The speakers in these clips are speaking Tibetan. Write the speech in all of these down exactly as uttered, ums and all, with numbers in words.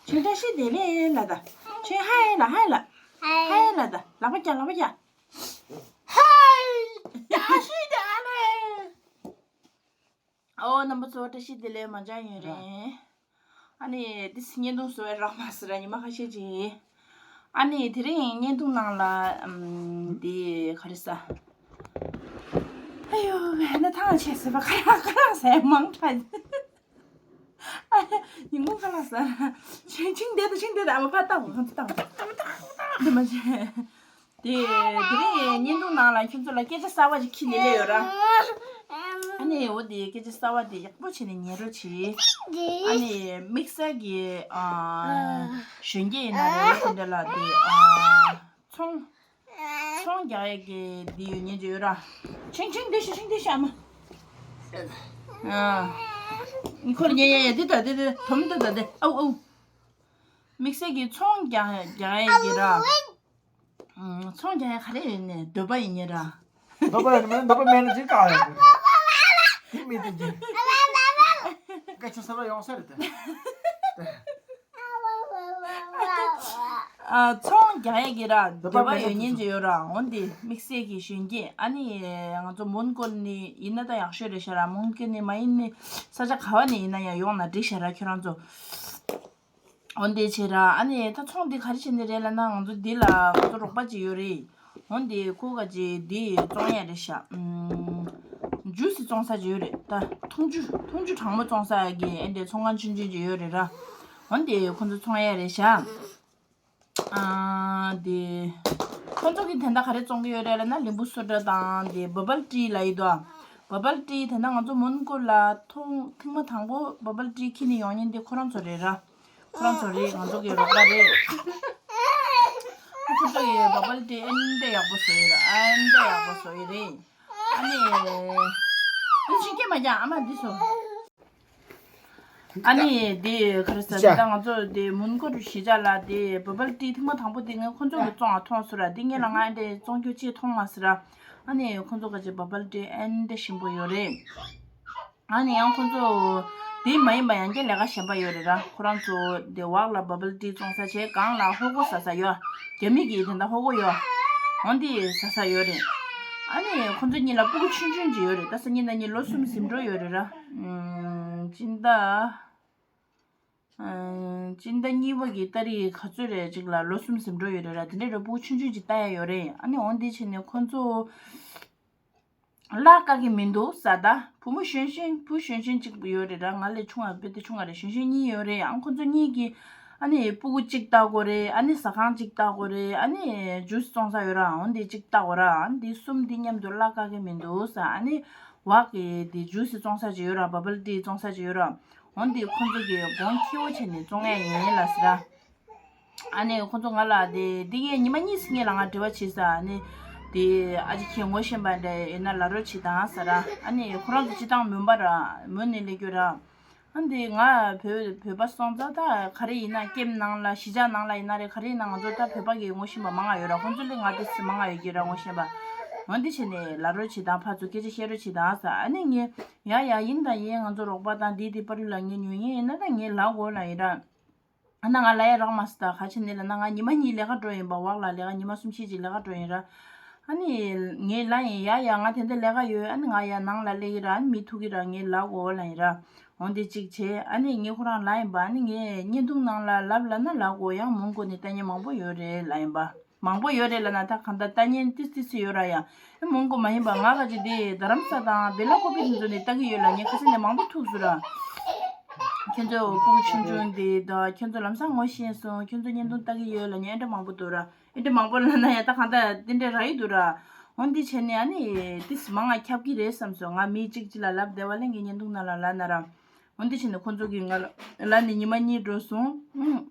ཁྱོད་བཀྲ་ཤིས་བདེ་ལེགས་ལ་ད། ཁྱོད་ཧའི་ལ་ཧའི་ལ། ཧའི་ལ་ད། ལག་པ་རྒྱག་ལག་པ་རྒྱག་ཧའི། བཀྲ་ཤིས་བདེ་ལེགས། ཨོ་རྣམ་པ་ཚོ་བཀྲ་ཤིས་བདེ་ལེགས། མ་འཇགས་ཡུན་རིང་། ཨ་ནི་འདི་བརྙན་ཐུང་བཟོ་བའི་རག་མ་ཟེར་ར་ཉི་མ་ཁ་ཤས་ཅིག་ཨ་ནི་དེ་རིང་བརྙན་ཐུང་ནང་ལ་ཨམ་འདི་ག་རེ་ཟ། ཨ་ཡོ་ན་ཐང་ཆད་ཟེར་བ་ཁ་ལག་ཁ་ལག་ཟ་མང་དྲགས། ཉིན་གུང་ཁ་ལག་ཟ། ཆིང་ཆིང་བསྡད་དང་ཆིང་བསྡད་དང་ཨ་མ་ཕར་བཏང་བ་ཁོང་ཚོ་བཏང་བ། འདི་མ་བྱེད། དེ་དེ་རིང་བརྙན་ཐུང་ནང་ལ་ཁྱོད་ཚོ་ལ་སྐད་ཆ་གསར་པ་ཅིག་ཁྱེར་ནས་སླེབས་ཡོད་ར། ཨ་ནི་འོ་དེ་སྐད་ཆ་གསར་པ་དེ་ཡག་པོ་བྱས་ནས་ཉན་རོགས་བྱེད། ཨ་ནི་དམིགས་བསལ་གྱི་ཨ་གཞོན་སྐྱེས་ཡིན་ན་རེད་དེ་འདྲ་ལ་དེ་ཨ་ཚོང་ཚོང་རྒྱག་ཡས་ཀྱི་འདི་ཡོད་ཉན་གྱི་ཡོད་ར། ཆིང་ཆིང་འདི་ཤི་ཆིང་འདི་ཤི་ཨ་མ། ཨ་ཁོར་ཉན་ཡ་ཡ་འདི་ད་འདི་འདི་དོམ་འདི་ད་འདི་ཨའུ་ཨའུ། དམིགས་བསལ་གྱི་ཚོང་རྒྱག་རྒྱག་ཡས་ཀྱི་ར། ཨུམ། ཚོང་རྒྱག་ཡས་ག་རེ་ཡོད་ནས་འདོད་པ་ཡིན་ནི་ར། འདོད་པ་ཡིན་ནི་མིན་འདོད་པ་མེད་ན་ཅིག་བཀག་ཡོད་དེ་མི་དེ་རྒྱུ། སྐད་ཆ་ཟེར་བ་ཡོང་ས་རེད་དེ། ཨ་ཚོང་རྒྱག་ཡས་ཀྱི་ར་འདོད་པ་ཡོད་ཉན་གྱི་ཡོད་ར། འོན་ཏེ་དམིགས་བསལ་གྱི་གཞོན་སྐྱེས་ཨ་ནི་ང་ཚོ་མོན་གྷོ་ནས་ཡིན་ན་ད་ཡག་ཤོས་རེད་ཤག་ར། མོན་གྷོ་ནས་མ་ཡིན་ནི་ས་ཆ་ག་བ་ནས་ཡིན་ན་ཡང་ཡོང་ན་འགྲིག་ཤག་ར་ཁྱོད་རང་ཚོ། འོན་ཏེ་བྱས་ར་ཨ་ནི་ད་ཚོང་འདི་ག་རེ་བྱས་ནི་རེད་ལབ་ན་ང་ཚོ་འདི་ལ་ང་ཚོ་རོགས་པ་ཅིག་ཡོད་རེད། འོན་ཏེ་ཁོ་ག་ཅིག་འདི་བཙོང་ཡ་རེད་ཤག་ཨུམ། ཇུས་སི་བཙོང་ས་ཅིག་ཡོད་རེད་ད། འཐུང་ཆུ་འཐུང་ཆུ་གྲང་མོ་བཙོང་ས་གི་ཨེ་འདྲའི་ཚོང་ཁང་ཆུང་ཆུང་ཅིག་ཡོད་རེད་ར། འོན་ཏེ་ཁོ་ཚོ་བཙོང་ཡ་རེད་ཤག་ཨ་འདི། ཁོ་ཚོ་གི་དེ་འདྲ་ག་རེ་བཙོང་གི་ཡོད་རེད་ལབ་ན་ལིམ་བུ་སོ་ཌ་དང་འདི་བ་བལ་ཏི་ལབ་ཡི་དོ། བ་བལ་ཏི་དེ་འདྲ་ང་ཚོ་མོན་གྷོ་ལ་ཐོང་ཐེངས་མ་དང་པོ་བ་བལ་ཏི་ཁྱེར་ནས་ཡོང་མཁན་དེ་ཁོ་རང་ཚོ་རེད་ར། ཁོ་རང་ཚོ་རེད། ང་ཚོ་གི་རོགས་པ་རེད། ཁོ་ཚོ་ཡི་བ་བལ་ཏི་ཨེ་འདྲ་ཡག་པོ་བཟོ་ཡི་ར། ཨེ་འདྲ་ཡག་པོ་བཟོ་ཡི་རེད། ཨ་ནི། དེ་ཕྱིན་སྐྱེས་མ་ཀྱང་ཨ་མ་འདི་སོ། ཨ་ནི་དེ་ག་རེ་ཟེར་ད་ང་ཚོ་དེ་མོན་གྷོ་རུ་གཞིས་ཆགས་ལ་དེ་བ་བལ་ཏི་ཐེངས་མ་དང་པོ་དེ་ངས་ཁོ་ཚོ་གི་བཙོང་བ་མཐོང་སོང་ར། དེ་ངས་ལ་ང་འདྲ་བཙོང་རྒྱུ་ཅིག་མཐོང་མ་སོང་ར། ཨ་ནི་ཁོ་ཚོ་ག་ཅིག་བ་བལ་ཏི་ཨེ་འདྲ་ཞིམ་པོ་ཡོད་རེད། ཨ་ནི་ཡང་ཁོ་ཚོ་དེ་མ་ཡིན་པ་ཡང་བསྐྱར་ལས་ཀ་གཞན་པ་ཡོད་རེད་ར། ཁོ་རང་ཚོ་དེ་འོག་ལ་བ་བལ་ཏི་བཙོང་ས་བྱས་སྒང་ལ་ཧོ་ཀོ་ཟ་ས་ཡོད། རྒྱ་མི་གི་དེ་འདྲ་ཧོ་ཀོ་ཡོད། འོན་ཏེ་ཟ་ས་ཡོད་རེད། ཨ་ནི་ཁོ་ཚོ་གཉིས་ལ་སྤུ་གུ་ཆུང་ཆུང་ཅིག་ཡོད་རེད། ད་སང་ཉིན་ད་ཉིན་ལོ་གསུམ་ཟིན་འགྲོ་ཡོད་རེད་ར། ཨམ། སྤྱི་ཟླ། ཨམ། སྤྱི་ཟླ་གཉིས་པ་གི་ཏ་རིག་ག་ཚོད་རེད་ཅིག་ལ་ལོ་གསུམ་ཟིན་འགྲོ་ཡོད་རེད་ར། དེ་འདྲའི་ར་སྤུ་གུ་ཆུང་ཆུང་ཅིག་ལྟ་ཡ་ཡོད་རེད། ཨ་ནི་འོན་ཏེ་བྱས་ནས་ཁོ་ཚོ་ལ་དཀའ་གི་མི་འདུག་ཟ། ད་བུ་མོ་གཞོན་གཞོན་བུ་གཞོན་གཞོན་གཅིག་ཡོད་རེད་ར། ང་ལས་ཆུང་བ་དཔེ་དེ་ཆུང་བ་རེད། གཞོན་གཞོན་གཉིས་ཡོད་རེད། ཨང་ཁོ་ཚོ་གཉིས་ཀྱིས་ཨ་ནི་སྤུ་གུ་གཅིག་ལྟ་དགོས་རེད། ཨ་ནི་ཟ་ཁང་གཅིག་ལྟ་དགོས་རེད། ཨ་ནི་ཇུས་བཙོང་ས་ཡོད་ར། འོན་ཏེ་གཅིག་ལྟ་དགོས་ར། ཨ་ནི་འདི་གསུམ་འདི་མཉམ་དུ་ལ་དཀའ་གི་མི་འདུག་ཟ། ཨ་ནི་བག་གི་འདི་ཇུས་བཙོང་ས་ཅིག་ཡོད་ར། བ་བལ་ཏི་བཙོང་ས་ཅིག་ཡོད་ར། འོན་ཏེ་ཁོ་ཚོ་གིས་གོང་ཁེ་པོ་བྱས་ནས་བཙོང་ཡ་ཡིན་ལ་ཟེར་ར། ཨ་ནི་ཁོ་ཚོ་ང་ལ་དེ་འདི་ངས་ཉི་མ་གཉིས་ངས་ལ་ང་འབྲེལ་བ་བྱས་ས། ཨ་ནི་དེ་ཨ་ཅེ་ཁྱེད་ངོ་ཤེས་པ་འདྲ་ཡོད་ན་ལབ་རོགས་བྱེད་དང་ཟེར་ར། ཨ་ནི་ཁོ་རང་ཚོ་སྤྱི་བཏང་མོན་པ་ར་མོན་ནས་སླེབས་རྒྱུ་ར། ཨ་འདི་ང་བོད་བོད་པ་སོང་ཙང་ད་ག་རེ་ཡིན་ན་ཀེམ་ནང་ལ་གཞིས་ཆགས་ནང་ལ་ཡིན་ན་རེད། ག་རེ་ཡིན་ན་ང་ཚོ་ད་བོད་པ་གི་ངོ་ཤེས་པ་མང་ང་ཡོད་ར། ཁོ་ཚོ་ལས་ང་དེ་སི་མང་ང་ཡོད་ཀྱི་ར་ངོ་ཤེས་པ། འོན་ཏེ་བྱས་ནས་ལབ་རོགས་བྱེད་དང་ཕར་ཚུར་སྐད་ཆ་བཤད་རོགས་བྱེད་དང་ཟེར། ཨ་ནི་ངས་ཡ་ཡ་ཡིན་དང་ཡིན། ང་ཚོ་རོགས་པ་དང་འདི་དེ་པ་རུ་ལ་ངས་ཉོ་མཁན་ཡིན་ན་ད་ངས་ལབ་དགོས་ལབ་ཡིན་ར། ཨ་ན་ང་ལ་ཡ་རག་མ་སི་ད་ག་ཆེ་ནི་ལ་ན་ང་ཉི་མ་གཉིས་ལས་ཀ་འགྲོ་ཡིན་པ། འོག་ལ་ལས་ཀ་ཉི་མ་གསུམ་བཞི་ཅིག་ལས་ཀ་འགྲོ་ཡིན་ར། ཨ་ནི་ངས་ལབ་ཡིན། ཡ་ཡ་ང་དེ་འདྲ་ལས་ཀ་ཡོད། ཨ་ནི་ང་ཡ་ནང་ལ་སླེབས་ཀྱི་ར། ཨ་ནི་མི་ཐུག་གི་ར། ངས་ལབ་དགོས་ལབ་ཡིན་ར། འོན་ཏེ་གཅིག་བྱས། ཨ་ནི་ངས་ཁོ་རང་ལབ་ཡིན་པ། ཨ་ནི་ངས་བརྙན་ཐུང་ནང་ལ་ལབ་ལབ་ན་ལབ་དགོས། ཡང་མོན་གྷོ་ནས་ལྟ་མཁན་མང་པོ་ཡོད་རེད་ལབ་ཡིན་པ། མང་པོ་ཡོད་རེད་ལབ་ན་ད་གང་ལྟར་ལྟ་མཁན་ཏིས་ཏིས་ཡོད་ར་ཡ། ཨེ་མོན་གྷོ་མ་ཡིན་པ་ང་ག་ཅིག་དེ་རྡ་རམ་ས་དང་བེ་ལ་ཀོ་པི་དེ་ཚོ་ནས་ལྟ་གི་ཡོད་ལབ་མཁན་ཁ་སང་ནས་མང་པོ་ཐུག་སོང་ར། ཁྱོད་ཚོ་སྤུ་གུ་ཆུང་ཆུང་དེ་དང་ཁྱོད་ཚོ་ལམ་སང་ངོ་ཤེས་སོང་། ཁྱོད་ཚོ་བརྙན་ཐུང་ལྟ་གི་ཡོད་ལབ་མཁན་ཨེ་འདྲ་མང་པོ་འདུག་ར། ཨེ་འདྲ་མང་པོ་ལབ་ན་ཡ་ད་གང་ལྟར་དེ་འདྲ་རག་གི་འདུག་ར། འོན་ཏེ་བྱས་ནས་ཨ་ནི་ཏིས་མང་ང་ཁྱབ་ཀྱི་རེད་བསམ་སོང་། ང་མི་གཅིག་གཅིག་ལ་ལབ་བསྡད་པ་ལས་ངས་བརྙན་ཐུང་ནང་ལ་ལབ་ན་ར། འོན་ཏེ་བྱས་ནས་ཁོ་ཚོ་གིས་ང་ལ་ལབ་ནས་ཉི་མ་གཉིས་འགྲོ་སོང་།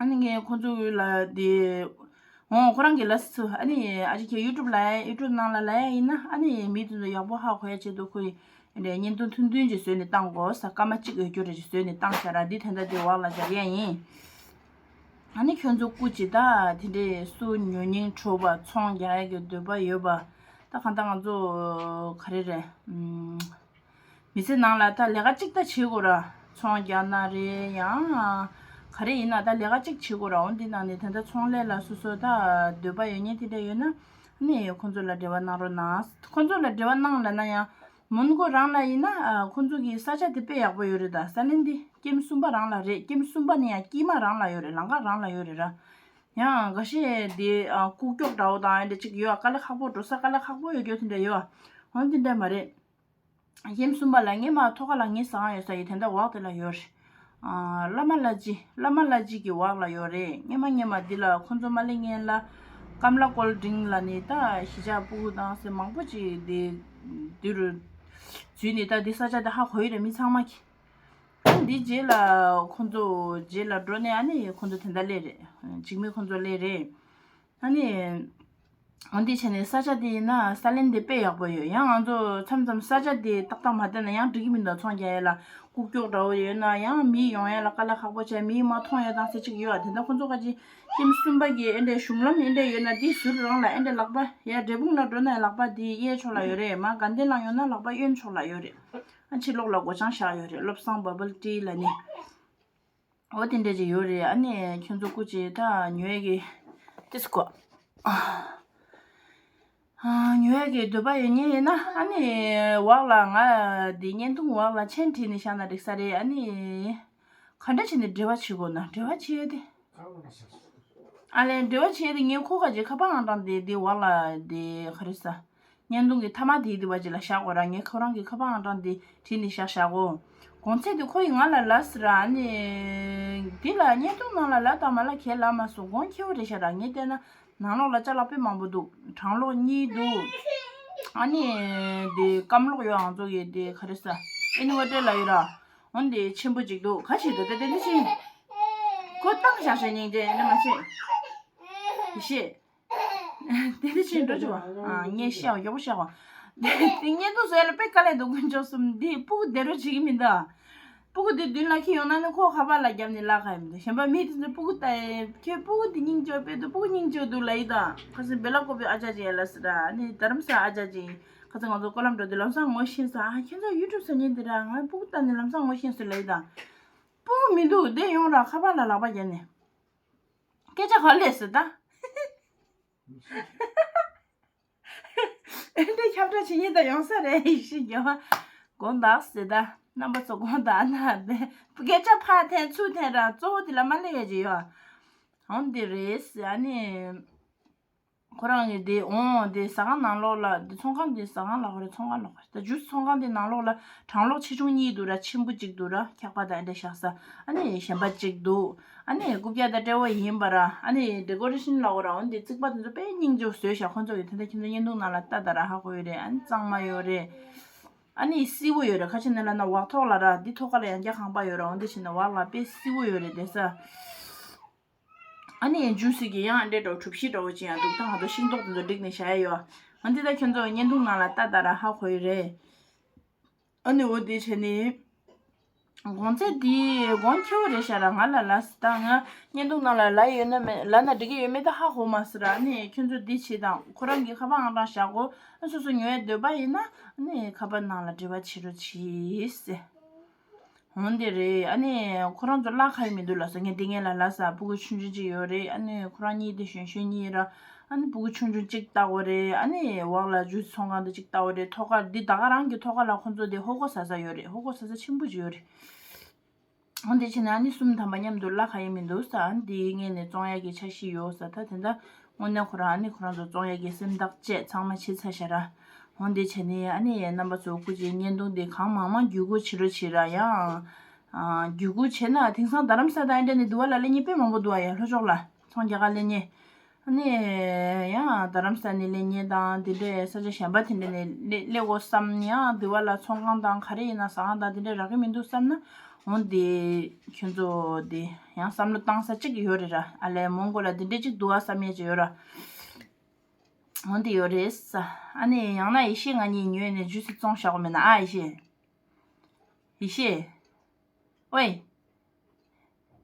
ཨ་ནི་ངས་ཁོ་ཚོ་ལ་དེ། འོ་ཁོ་རང་གིས་ལབ་སོང་། ཨ་ནི་ཨ་ཅེ་ཁྱེད་ཡུ་ཊུབ་ལ་ཡ་ཡུ་ཊུབ་ནང་ལ་ལབ་ཡ་ཡིན་ན་ཨ་ནི་མི་དེ་ཚོ་ཡག་པོ་ཧ་གོ་ཡ་ཆེད་དུ་ཁོས་བརྙན་ཐུང་ཐུང་ཐུང་ཅིག་བཟོས་ནས་བཏང་དགོས་ས། སྐར་མ་གཅིག་ཡོད་རྒྱུ་རེ་ཅིག་བཟོས་ནས་བཏང་ཤག་ར། འདི་ད་ལྟ་དེ་འོག་ལ་སྦྱར་ཡ་ཡིན། ཨ་ནི་ཁྱོད་ཚོ་སྐུ་མཁྱེན། ད་དེ་འདྲས་སུ་ཉོ་སྙིང་བྲོ་བ་ཚོང་རྒྱག་ཡ་གི་འདོད་པ་ཡོད་པ། ད་གང་ལྟར་ང་ཚོ་ག་རེ་རེད། ཨུམ། མི་ཚེ་ནང་ལ་ད་ལས་ཀ་གཅིག་ད་བྱེད་དགོས་ར། ཚོང་རྒྱག་ན་རེད། ཡང་ག་ ག་རེ་ཡིན་ན་ད་ལས་ཀ་གཅིག་བྱེད་དགོས་ར། འོ་འདི་ནང་ནས་ད་ལྟ་ཚོང་ལས་ལ་སོ་སོ་ད་འདོད་པ་ཡོད་མཁན་དེ་འདྲ་ཡོད་ན་ནི་ཁོང་ཚོ་ལ་འབྲེལ་བ་གནང་རོགས་གནང་། ཁོང་ཚོ་ལ་འབྲེལ་བ་གནང་ལབ་ན་ཡང་མོན་གྷོ་རང་ལ་ཡིན་ན་ཨ་ཁོང་ཚོ་གི་ས་ཆ་དེ་དཔེ་ཡག་པོ་ཡོད་རེད། ད་ས་གནས་འདི་ཀེམ་གསུམ་པ་རང་ལ་རེད། ཀེམ་གསུམ་པ་ནི་ཡང་དཀྱིལ་མ་རང་ལ་ཡོད་རེད། ལམ་ཁ་རང་ལ་ཡོད་རེད་ར། ཡང་འགའ་ཤས་དེ་ཨ་ཀུག་ཀྱོག་འདྲ་བོ་དང་ཨེ་འདྲ་གཅིག་ཡོད། དཀའ་ལས་ཁག་པོ་འགྲོ་ས། དཀའ་ལས་ཁག་པོ་ཡོད་རྒྱུ་དེ་འདྲ་ཡོད། འོ་དེ་འདྲ་མ་རེད། ཀེམ་གསུམ་པ་ལ་ངས་མ་ཐོག་ཁ་ལ་ངའི་ཟ་ཁང་ཡོད་ས་ཡི་དེ་འདྲ་འོག་དེ་ལ་ཡོད་རེད། ཨ་བླ་མ་བླ་སྤྱི། བླ་མ་བླ་སྤྱི་གི་འོག་ལ་ཡོད་རེད། སྔན་མ་སྔན་མ་འདི་ལ་ཁོང་ཚོ་མ་སླེབས་སྔན་ལ་ཀམ་ལ་ཀོལ་ཌིང་ལབ་ནས་ད་གཞིས་ཆགས་སྤུ་གུ་དང་སེ་མང་པོ་ཅིག་འདི་འདི་རུ་འཛུལ་ནས་ད་འདི་ས་ཆ་འདི་ཧ་གོ་ཡི་རེད། མི་ཚང་མ་གི། ཨ་འདི་རྗེས་ལ་ཁོང་ཚོ་རྗེས་ལ་འགྲོ་ནས་ཨ་ནི་ཁོང་ཚོ་དེ་འདྲ་སླེབས་རེད། འཇིགས་མེད་ཁོང་ཚོ་སླེབས་རེད། ཨ་ནི། འོ་འདི་བྱས་ནས་ས་ཆ་དེ་ཡིན་ན་ས་ལེན་དེ་དཔེ་ཡག་པོ་ཡོད། ཡང་ང་ཚོ་མཚམས་མཚམས་ས་ཆ་དེ་ཏག་ཏག་མ་བསྡད་ན་ཡང་འགྲིག་གི་མི་འདུག་ཚོང་རྒྱག་ཡ་ལ་ལྐུགས་ཀྱོག་འདྲ་བོ་ཡོད་ན་ཡང་མི་ཡོང་ཡ་ལ་དཀའ་ལས་ཁག་པོ་བྱས། མི་མ་མཐོང་ཡ་དང་ཟེར་གཅིག་ཡོད། དེ་འདྲ་ཁོང་ཚོ་ཁ་ཅིག་ཀེམ་གསུམ་པ་གི་ཨེ་འདྲའི་གཞུང་ལམ་ཨེ་འདྲ་ཡོད་ན་དེ་ཟུར་རང་ལ་ཨེ་འདྲ་ལག་པ་ཡ་འབྲས་སྤུངས་ལ་འགྲོ་ན་ལག་པ་དེ་གཡས་ཕྱོགས་ལ་ཡོད་རེད། མ་དགའ་ལྡན་ལ་ཡོང་ན་ལག་པ་གཡོན་ཕྱོགས་ལ་ཡོད་རེད། ཨ་ཕྱི་ལོགས་ལ་སྒོ་བྱང་བཞག་ཡོད་རེད། བློ་བཟང་བ་བལ་ཏི་ལ་ནི། འོ་དེ་འདྲ་ཅིག་ཡོད་རེད། ཨ་ནི་ཁྱོད་ཚོ་སྐུ་མཁྱེན་ད་ཉོ་ཡས་ཀྱི་ཏིས་ཀོ། ཨ་ཉོ་ཡས་ཀྱི་འདོད་པ་ཡོད་མཁན་ཡིན་ན་ཨ་ནི་འོག་ལ་ང་འདི་བརྙན་ཐུང་འོག་ལ་མཆན་བྲིས་ནས་བཞག་ན་འགྲིག་ས་རེད། ཨ་ནི་ག་འདྲ་བྱས་ནས་འབྲེལ་བ་བྱེད་དགོས་ན་འབྲེལ་བ་བྱེད་ཡས་དེ། ཨ་ལས་འབྲེལ་བ་བྱེད་ཡས་དེ་ངའི་ཁོ་ག་ཅིག་ཁ་པར་ཨང་གྲངས་དེ་འདི་འོག་ལ་དེ་ག་རེ་ཟ། བརྙན་ཐུང་གི་མཐའ་མ་དེའི་དེ་བ་ཅིག་ལ་བཞག་དགོས་ར། ངས་ཁོ་རང་གི་ཁ་པར་ཨང་གྲངས་དེ་བྲིས་ནས་བཞག་བཞག་གོ། གོང་ཚད་དེ་ཁོ་ཡིས་ང་ལ་ལབ་ཟེར་ར། ཨ་ནི་འདི་ལ་བརྙན་ཐུང་ནང་ལ་ལབ་དང་མ་ལབ་གས་ལབ་མ་སོང་། གོང་ཁེ་བོ་རེད་ཤག་ར། ངས་བལྟས་ན་ནང་ལོགས་ལ་ཅ་ལག་དཔེ་མང་པོ་འདུག་གྲང་གློག་གཉིས་འདུག་ཨ་ནི་དེ་སྐམ་གློག་ཡོད། ཨང་ཚོ་གི་དེ་ག་རེ་ཟ་ཨིན་ཝར་ཊར་ལབ་ཡོད་ར། འོན་ཏེ་ཆེན་པོ་ཅིག་འདུག་ག་ཞིག་འདུག་དེ་དེ་འདི་ཕྱིན། ཁོ་བཏང་བཞག་ཤག་སྙིང་རྗེ་ནི་མ་བྱེད། ཡེ་ཤེས། དེ་འདི་ཕྱིན་འགྲོ་ཆོག་ཨ་ངས་བཤད་པ་མགྱོགས་པོ་བཤད་པ། དེ་བརྙན་ཐུང་བཟོ་ཡ་ལ་དཔེ་དཀའ་ལས་འདུག་དཀོན་མཆོག་གསུམ། འདི་སྤུ་གུ་བསྡད་རོགས་བྱེད་ཀྱི་མི་འདུག་སྤུ་གུ་འདི་མདུན་ལ་འཁྱེར་ཡོང་ན་ནི་ཁོ་ཁ་པར་ལ་བརྒྱབ་ནས་ལབ་ཁ་ཡིན་མི་འདུག་གཞན་པ་མི་དེ་ཚོས་སྤུ་གུ་ལྟ་ཡས་ཁྱོད་སྤུ་གུ་འདི་སྙིང་རྗེ་པོ་དཔེ་འདུག་སྤུ་གུ་སྙིང་རྗེ་པོ་འདུག་ལབ་ཡི་དང་། ཁ་སང་བེ་ལ་ཀོ་པི་ཨ་ཅག་ཅིག་ཡ་ལ་ཟེར་ར། ཨ་ནི་རྡ་རམ་ས་ཨ་ཅག་ཅིག་ཁ་སང་ང་ཚོ་ཀོ་ལམ་འགྲོ་དུས་ལམ་སང་ངོ་ཤེས་སོང་། ཨ་ཁྱེད་ཚོ་ཡུ་ཊུབ་བཟོ་མཁན་འདི་ར། ང་སྤུ་གུ་ལྟ་ནས་ལམ་སང་ངོ་ཤེས་སོང་ལབ་ཡི་དང་། སྤུ་གུ་མི་འདུག་བསྡད་ཡོང་ར་ཁ་པར་ལ་ལག་པ་བརྒྱབ་ནས། སྐད་ཆ་ག་ལས་ཟེར་ད། ཨེ་འདྲ་ཁྱབ་བསྒྲགས་བྱེད་མཁན་དང་ཡོང་ས་རེད། ཡེ་ཤེས་རྒྱལ་བ། དགོངས་དག་ཟེར་ད། རྣམ་པ་ཚོ་དགོངས་དག་ན་སྐད་ཆ་ཕར་འཐེན་ཚུར་འཐེན་ར་གཙོ་བོ་དེ་ལ་མ་སླེབས་ཡས་ཅིག་ཡོད། འོང་འདི་རེད་ཟེར། ཨ་ནི་ཁོ་རང་གི་དེ་འོང་དེ་ཟ་ཁང་ནང་ལོགས་ལ་དེ་ཚོང་ཁང་དེ་ཟ་ཁང་ལ་ཧོ་རེད། ཚོང་ཁང་ལ་ཧོ་རེད། ད་ཇུས་ཚོང་ཁང་དེ་ནང་ལོགས་ལ་གྲང་གློག་ཆེ་ཆུང་གཉིས་འདུག་ར། ཆེན་པོ་གཅིག་འདུག་ར། འཁྱག་པ་དང་ཨེ་འདྲ་བཞག་ས། ཨ་ནི་གཞན་པ་གཅིག་འདུག་ཨ་ནི་རྐུབ་བཀྱག་དང་སྤྲེའུ་ཡིན་པ་ར། ཨ་ནི་ཌེ་ཀོ་རེ་ཤན་ལབ་དགོས་ར། འོན་ཏེ་རྩིག་པ་དེ་ཚོ་དཔེ་སྙིང་རྗེ་པོ་བཟོས་ཤག་ཁོ་ཚོ་གིས་དེ་འདྲ་ཁྱེད་ཚོ་བརྙན་ཐུང་ནང་ལ་ལྟ་ད་ར་ཧ་གོ་ཡོད་རེད། ཨ་ནི་གཙང་མ་ཡོད་རེད། ཨ་ནི་བསིལ་པོ་ཡོད་རེད། ཁ་ཆེ་ནས་ལབ་ན་འོག་ཐོག་ལ་ར། འདི་ཐོག་ཁ་ལ་ཡང་བསྐྱར་ཁང་པ་ཡོད་ར། འོན་ཏེ་བྱས་ན་འོག་ལ་དཔེ་བསིལ་པོ་ཡོད་རེད་བསྡད་ས། ཨ་ནི་ཇུས་གི་ཡང་འདྲེ་འདྲ་བོ་གྲུ་བཞི་འདྲ་བོ་ཅིག་ཡང་འདུག་ད་ང་ཚོ་ཤིང་ཏོག་དེ་ཚོ་བསྒྲིགས་ནས་བཞག་ཡ་ཡོད། ཨ་འདི་ད་ཁྱོད་ཚོ་བརྙན་ཐུང་ནང་ལ་ལྟ་ད་ར་ཧ་གོ་ཡི་རེད། ཨ་ནི་འོ་དེ་བྱས་ནས། གོང་ཚད་འདི་གོང་ཁེ་བོ་རེད་ཤག་ར། ང་ལ་ལབ་ད་ང་བརྙན་ཐུང་ནང་ལ་ལབ་ཡོད་ན་མེད་ལབ་ན་འགྲིག་གི་ཡོད་མེད་ད་ཧ་གོ་མ་སོང་ར། ཨ་ནི་ཁྱོད་ཚོ་འདི་བྱེད་དང་ཁོ་རང་གི་ཁ་པར་ཨང་གྲངས་བཞག་གོ། ཨ་སོ་སོ་ཉོ་ཡ་འདོད་པ་ཡིན་ན་ཨ་ནི་ཁ་པར་ནང་ལ་འབྲེལ་བ་བྱེད་རོགས་གྱིས་ཟེར། འོན་ཏེ་རེད། ཨ་ནི་ཁོ་རང་ཚོ་གླ་ཁ་ཡི་མི་འདུག་ལབ་སོང་། ངས་འདི་ངས་ལ་ལབ་ས་སྤུ་གུ་ཆུང་ཆུང་ཅིག་ཡོད་རེད། ཨ་ནི་ཁོ་རང་གཉིས་དེ་གཞོན་གཞོན་གཉིས་ར། ཨ་ནི་སྤུ་གུ་ཆུང་ཆུང་གཅིག་ལྟ་དགོས་རེད། ཨ་ནི་འོག་ལ་ཇུས་ཚོང་ཁང་དེ་གཅིག་ལྟ་དགོས་རེད། ཐོག་ཁར་འདི་ད་ག་རང་གི་ཐོག་ཁ་ལ་ཁོ་ཚོ་དེ་ཧོ་ཀོ་ཟ་ས་ཡོད་རེད། ཧོ་ཀོ་ཟ་ས་ཆེན་པོ་ཅིག་ཡོད་རེད། འོན་ཏེ་བྱས་ན་ཨ་ནི་གསུམ་ཐམ་པ་མཉམ་དུ་གླ་ཁ་ཡི་མི་འདུག་ས། ཨ་ནི་འདིའི་སྔས་ནས་བཙོང་ཡག་གི་འཆར་གཞི་ཡོད་ས། ད་དེ་འདྲ་དངོས་གནས་ཁོ་རང་ཨ་ནི་ཁོ་རང་ཚོ་བཙོང་ཡག་གི་སེམས་ཐག་བཅད་ཚང་མ་བྱེད་ཚར་ཤག་ར། འོན་ཏེ་བྱས་ནས་ཨ་ནི་རྣམ་པ་ཚོ་སྐུ་མཁྱེན་བརྙན་ཐུང་འདི་གང་མང་མང་བརྒྱུད་སྐུར་བྱེད་རོགས་བྱེད་ར། ཡང་ཨ་བརྒྱུད་སྐུར་བྱས་ན་དེང་སང་རྡ་རམ་ས་དང་ཨེ་འདྲ་ནས་འདི་བ་ལ་སླེབས་མཁན་དཔེ་མང་པོ་འདུག་ཨ། ཡ་ལྷོ་ཕྱོགས་ལ་ཚོང་རྒྱག་ག་སླེབས་མཁན། ཨ་ནི་ཡང་རྡ་རམ་ས་ནས་སླེབས་མཁན་དང་དེ་འདྲའི་ས་ཆ་གཞན་པ་དེ་འདྲ་ནས་སླེབས་སླེབས་དགོས་བསམ། ཡང་འདི་བ་ལ་ཚོང་ཁང་དང་ག་རེ་ཡིན་ན་ཟ་ཁང་དང་དེ་འདྲ་རག་གི་མི་འདུག་བསམ་ན། འོན་ཏེ་ཁྱོད་ཚོ་དེ་ཡང་བསམ་བློ་བཏང་ས་གཅིག་ཡོད་རེད་ར། ཨ་ལས་མོན་གྷོ་ལ་དེ་འདྲ་གཅིག་འདུག་ཨ་བསམ་ཡས་ཅིག་ཡོད་ར། འོན་ཏེ་ཡོད་རེད་ས། ཨ་ནི་ཡང་ན་ཡེ་ཤེས་ང་གཉིས་ཉོས་ནས་ཇུས་སི་བཙོང་བཞག་གོ་མེད་ན་ཨ། ཡེ་ཤེས། ཡེ་ཤེས། ཨོའི།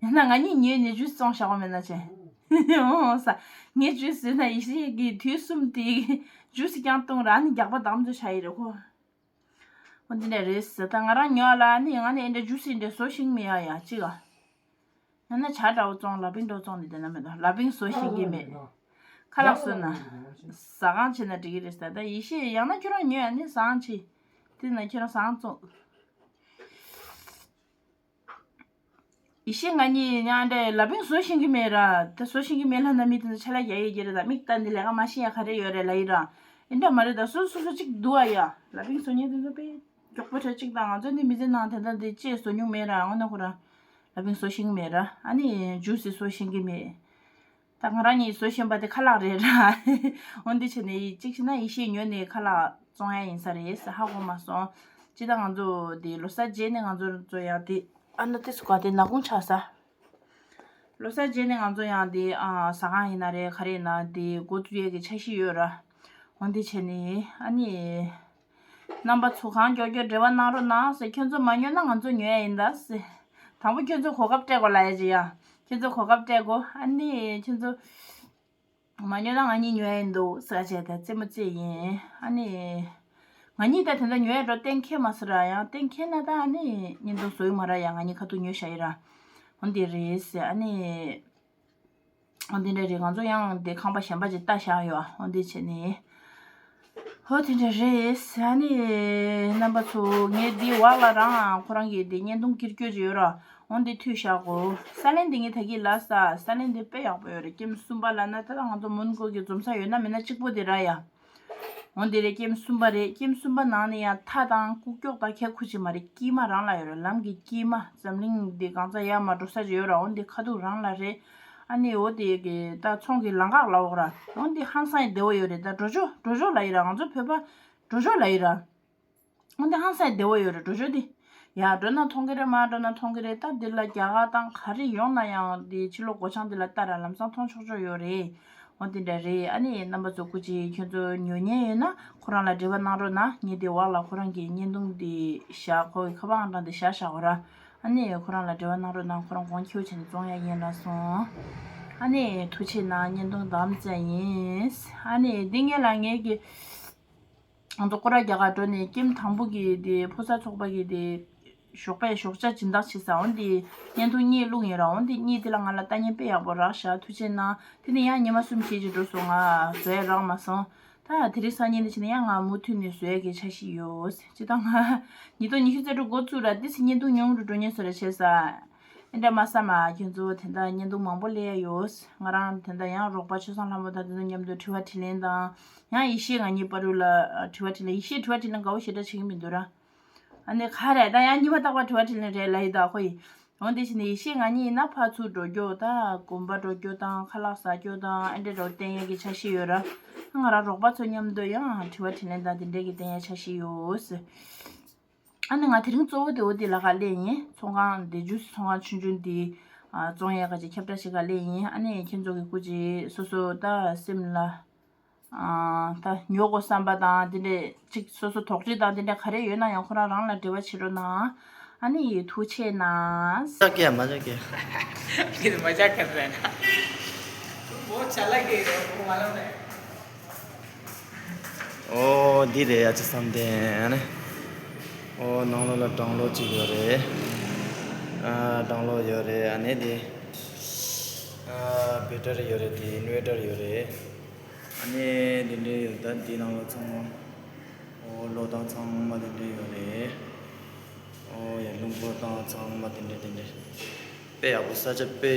ཡང་ན་ང་གཉིས་ཉོས་ནས་ཇུས་སི་བཙོང་བཞག་གོ་མེད་ན་ཅེ། འོང་ས། ངས་ཇུས་སི་ཟོས་ན་ཡེ་ཤེས་ཀྱིས་དུས་གསུམ་དེ་ཇུས་སི་རྐྱང་བཏུང་ར་ནི་རྒྱག་པ་དམ་ཚོ་བྱ་ཡི་རེད་ཁོ། འོ་འདི་འདྲ་རེད་ཟེར། ད་ང་རང་ཉོ་ལ་ནི་ང་ནི་ཨེ་འདྲ་ཇུས་སི་འདྲ་བཟོ་ཤིང་མི་ཡ་ཡ་ཅིག་ཨ། ཡང་ན་ཇ་འདྲ་བོ་བཙོང་། ལ་ཕིང་འདྲ་བོ་བཙོང་ནས་བསྡད་ན་མེད་དོ། ལ་ཕིང་བཟོ་ཤེས་ཀྱི་མེད། ཁ་ལག་བཟོས་ན། ཟ་ཁང་ཕྱིན་ན་འགྲིག་གི་རེད་ཟེར། ད་ཡེ་ཤེས་ཡང་ན་ཁྱོད་རང་ཉོས་ཨ་ནི་ཟ་ཁང་ཕྱིན། དེ་ན་ཁྱོད་རང་ཟ་ཁང་བཙོང་། ཡེ་ཤེས་ང་གཉིས་ཡང་འདྲ་ལ་ཕིང་བཟོ་ཤེས་ཀྱི་མེད་ར། ད་བཟོ་ཤེས་ཀྱི་མེད་ལབ་ན་མི་དེ་ཚོ་ཆ་ལག་རྒྱག་ཡས་ཀྱི་རེད། ད་མིག་ལྟ་འདི་ལས་ཀ་མ་ཤེས་ཡ་ག་རེ་ཡོད་རེད་ལབ་ཡི་ར། ཨེ་འདྲ་མ་རེད། ད་སོ་སོ་སོ་གཅིག་འདུག་ཨ་ཡ། ལ་ཕིང་བཟོ་མཁན་དེ་ཚོ་དཔེ་མགྱོགས་པོ་རེད། གཅིག་དང་ང་ཚོ་འདི་མི་ཚེ་ནང་དེ་འདྲ་འདི་ཅེས་བཟོ་མྱོང་མེད་ར། འོ་ན་ཁོ་རང་ལ་ཕིང་བཟོ་ཤེས་ཀྱི་མེད་ར། ཨ་ནི་ཇུས་སི་བཟོ་ཤེས་ཀྱི་མེད། ད་ང་རང་གཉིས་བཟོ་ཤེས་པ་དེ་ཁ་ལག་རེད་ར། འོན་ཏེ་བྱས་ནས་གཅིག་བྱས་ན་ཡེ་ཤེས་ཉོས་ནས་ཁ་ལག་བཙོང་ཡ་ཡིན་ས་རེད་ཟེར་ཧ་གོ་མ་སོང་། སྤྱིར་བཏང་ང་ཚོ་དེ་ལོ་གསར་རྗེས་ནས་ང་ཚོ་ཚོ་ཡང་དེ་ཨ་ན་ཏི་སུ་ག་དེ་ནག་ཁུང་ཆགས་ས། ལོ་གསར་རྗེས་ནས་ང་ཚོ་ཡང་དེ་ཨ་ཟ་ཁང་ཡིན་ན་རེད། ག་རེ་ཡིན་ན་དེ་འགོ་བཙུགས་ཡས་ཀྱི་འཆར་གཞི་ཡོད་ར། འོན་ཏེ་བྱས་ནས་ཨ་ནི། རྣམ་པ་ཚོ་གང་མགྱོགས་མགྱོགས་འབྲེལ་བ་གནང་རོགས་གནང་ཟེར། ཁྱོད་ཚོ་མ་ཉོ་ན་ང་ཚོ་ཉོ་ཡ་ཡིན་ད་ཟེར། དང་པོ་ཁྱོད་ཚོ་གོ་སྐབས་སྤྲད་དགོས་ལབ་ཡ་ཅིག་ཡ། ཁྱོད་ཚོ་གོ་སྐབས་སྤྲད་དགོས། ཨ་ནི་ཁྱོད་ཚོ་མ་ཉོ་ན་ང་གཉིས་ཉོ་ཡ་ཡིན་འདུག་ཟེར་བྱས་ད་རྩེད་མོ་རྩེ་ཡིན། ཨ་ནི་ང་གཉིས་ད་དེ་འདྲ་ཉོ་ཡ་འགྲོ་གཏན་འཁེལ་མ་སོང་ར། ཡང་གཏན་འཁེལ་ན་ད་ཨ་ནི་བརྙན་ཐུང་བཟོ་ཡི་མ་ར། ཡ་ང་གཉིས་ཁ་ཐུག་ཉོ་བཞག་ཡི་ར། འོ་འདི་རེད་ཟེར། ཨ་ནི། འོ་འདི་འདྲ་རེད། ང་ཚོ་ཡང་དེ་ཁང་པ་གཞན་པ་ཅིག་ལྟ་བཞག་ཡོད། འོ་འདི་བྱས་ནས། ཧོ་དེ་འདྲ་རེད། ཨ་ནི་རྣམ་པ་ཚོ་ངས་འདི་འོག་ལ་རང་ཁོ་རང་གི་འདི་བརྙན་ཐུང་ཀིར་སྐྱོད་ཅིག་ཡོད་ར། འོ་འདི་མཐུད་བཞག་གོ། ས་ལན་འདི་ངས་ད་གི་ལ་ས་ས་ལན་འདི་དཔེ་ཡག་པོ་ཡོད་རེད། ཀེམ་གསུམ་པ་ལ་ན་ད་ང་ཚོ་མོན་གྷོ་གི་འཛོམས་ས་ཡོད་ན་མེད་ན་གཅིག་པོ་དེ་ར་ཡ། འོ་འདི་རེད། ཀེམ་གསུམ་པ་རེད། ཀེམ་གསུམ་པ་ནང་ནས་ཡང་ཐ་དང་ཀུག་ཀྱོག་དང་ཁྱད་ཁུ་ཅིག་མ་རེད། དཀྱིལ་མ་རང་ལ་ཡོད་རེད། ལམ་གྱི་དཀྱིལ་མ་འཛམ་གླིང་འདི་གང་ཚ་ཡར་མར་འགྲོ་ས་ཅིག་ཡོད་ར། འོ་འདི་ཁ་ཐུག་རང་ལ་རེད། ཨ་ནི་འོ་དེ་གི་ད་ཚོང་གི་ལམ་ཁ་ལ་འོག་ར། འོ་འདི་ཧང་སང་ཡི་བདེ་བོ་ཡོད་རེད། ད་འགྲོ་ཆོག་འགྲོ་ཆོག་ལབ་ཡི་ར། ང་ཚོ་བོད་པ་འགྲོ་ཆོག་ལབ་ཡི་ར། འོ་འདི་ཧང་སང་ཡི་བདེ་བོ་ཡོད་རེད། འགྲོ་ཆོག་འདི། ཡ་འགྲོ་ན་མཐོང་གི་རེད། མ་འགྲོ་ན་མཐོང་གི་རེད། ད་འདི་ལ་རྒྱ་གར་དང་ག་རེ་ཡོང་ན་ཡང་འདི་ཕྱི་ལོགས་སྒོ་བྱང་འདི་ལ་ལྟ་ར། ལམ་སང་མཐོང་ཆོག་ཆོག་ཡོད་རེད། འོ་དེ་འདྲ་རེད། ཨ་ནི་རྣམ་པ་ཚོ་སྐུ་མཁྱེན་ཁྱོད་ཚོ་ཉོ་མཁན་ཡོད་ན་ཁོ་རང་ལ་འབྲེལ་བ་གནང་རོགས་གནང་། ངས་དེ་འོག་ལ་ཁོ་རང་གི་བརྙན་ཐུང་འདི་བཞག་ཁོ་གི་ཁ་པར་ཨང་གྲངས་འདི་བཞག་བཞག་གོ་ར། ཨ་ནི་ཁོ་རང་ལ་འབྲེལ་བ་གནང་རོགས་གནང་། ཁོ་རང་དགོངས་འཁྱེར་བྱས་ནས་བཙོང་ཡ་ཡིན་ལབ་སོང་། ཨ་ནི་ཐུགས་རྗེ་གནང་། བརྙན་ཐུང་དམ་བཙན་ཡིན། ཨ་ནི་འདི་ངས་ལ་ངས་ཀྱི་ང་ཚོ་སྐོར་ར་རྒྱག་ག་འགྲོ་ནས་ཀེམ་དང་པོ་གི་དེ་ཕོ་གསར་ཚོགས་པ་གི་དེ་ཞོགས་པའི་ཞོགས་ཇ་སྦྱིན་བདག་བྱེད་ས། འོ་འདི་བརྙན་ཐུང་གཉིས་བླུགས་ཡིན་ར། འོ་འདི་གཉིས་དེ་ལ་ང་ལ་ལྟ་ཉན་དཔེ་ཡག་པོ་རག་ཤག་ཐུགས་རྗེ་གནང་། དེ་ནས་ཡང་ཉི་མ་གསུམ་ཞིག་ཅིག་འགྲོ་སོང་། ང་བཟོ་ཡ་རག་མ་སོང་། ད་དེ་རིང་སང་ཉིན་དེ་བྱས་ན་ཡང་ང་མུ་མཐུད་ནས་བཟོ་ཡ་གི་འཆར་གཞི་ཡོད། སྤྱིར་བཏང་ང་ཉིས་སྟོང་ཉི་ཤུ་རྩ་དྲུག་འགོ་བཙུགས་ར། དེ་ཚེ་བརྙན་ཐུང་ཉུང་རུ་འགྲོ་ཉན་བཟོ་ར་བྱས་ས། ཨེ་འདྲ་མ་ས་མ་ཁྱོད་ཚོ་དེ་འདྲ་བརྙན་ཐུང་མང་པོ་ལས་ཡ་ཡོད། ང་རང་དེ་འདྲ་ཡང་རོགས་པ་ཆོས་བཟང་ལྷ་མོ་དང་དེ་ཚོ་མཉམ་དུ་དྲི་བ་དྲིས་ལན་དང་། ཡང་ཡེ་ཤེས་ང་གཉིས་བར་དུ་ལ་དྲི་བ་དྲིས་ལན། ཡེ་ཤེས་དྲི་བ་དྲིས་ལན་དགའ་བོ་ཞེ་དྲག་བྱེད་ཀྱི་མི་འདུག་ར། ཨ་ནི་ག་རེ་ད་ཡང་ཉི་མ་རྟག་པར་དྲི་བ་དྲིས་ལན་རེད་ལབ་ཡི་ད་ཁོ་ཡིས། འོན་ཏེ་བྱས་ནས་ཡེ་ཤེས་ང་གཉིས་ཡིན་ན་ཕར་ཚུར་འགྲོ་རྒྱུ་དང་དགོན་པ་འགྲོ་རྒྱུ་དང་ཁ་ལག་ཟ་རྒྱུ་དང་ཨེ་འདྲ་འདྲ་བོ་བསྟན་ཡས་ཀྱི་འཆར་གཞི་ཡོད་ར། ང་རང་རོགས་པ་ཚོ་མཉམ་དུ་ཡང་དྲི་བ་དྲིས་ལན་དང་དེ་འདྲས་ཀྱི་བསྟན་ཡས་འཆར་གཞི་ཡོད། ཨ་ནི་ང་དེ་རིང་གཙོ་བོ་དེ་འོ་དེ་ལ་ག་སླེབས་ཡིན། ཚོང་ཁང་དེ་ཇུས་ཚོང་ཁང་ཆུང་ཆུང་དེ་ཨ་བཙོང་ཡས་ག་ཅིག་ཁྱབ་བསྒྲགས་བྱེད་ག་སླེབས་ཡིན། ཨ་ནི་ཁྱེད་ཚོ་གི་སྐུ་མཁྱེན་སོ་སོ་ད་སེམས་ལ་ཨ་ད་ཉོ་དགོས་བསམ་པ་དང་དེ་འདྲས་ཅིག་སོ་སོ་དོགས་འདྲི་དང་དེ་འདྲས་ག་རེ་ཡོད་ན་ཡང་ཁོ་རང་རང་ལ་འབྲེལ་བ་བྱེད་རོགས་གནང་། ཨ་ནི་ཐུགས་རྗེ་གནང་། ཅག་གེ་མ་ཅག་གེ། ཁྱེད་མ་ཅག་གེ་རེད་ན། ཨོ་འདི་རེད། ཨ་ཅེ་བསམ་གཏན་ཨ་ནི། ཨོ་ནང་ལོགས་ལ་གྲང་གློག་ཅིག་ཡོད་རེད། ཨ་གྲང་གློག་ཡོད་རེད། ཨ་ནི་དེ་ཨ་བེ་ཊ་རི་ཡོད་རེད། དེ་ཨིན་ཝེ་ཊར་ཡོད་རེད། ཨ་ནི་དེ་འདྲས་ཡོད། ད་འདི་ནང་ལོགས་ཚང་མ་ཨོ་གློག་ཐང་ཚང་མ་དེ་འདྲས་ཡོད་རེད། ཨོ་ཡ་རླུང་འཁོར་དང་ཚང་མ་དེ་འདྲས་དེ་འདྲས་དཔེ་ཡག་པོ། ས་ཆ་དཔེ་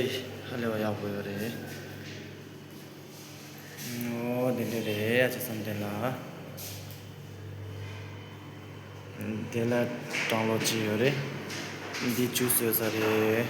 ཧ་ལས་པ་ཡག་པོ་ཡོད་རེད། ཨོ་དེ་འདྲས་རེད། ཨ་ཅེ་བསམ་གཏན་ལ། དེ་ལ་གྲང་གློག་ཅིག་ཡོད་རེད། འདི་ཇུས་ཡོད་ས་རེད།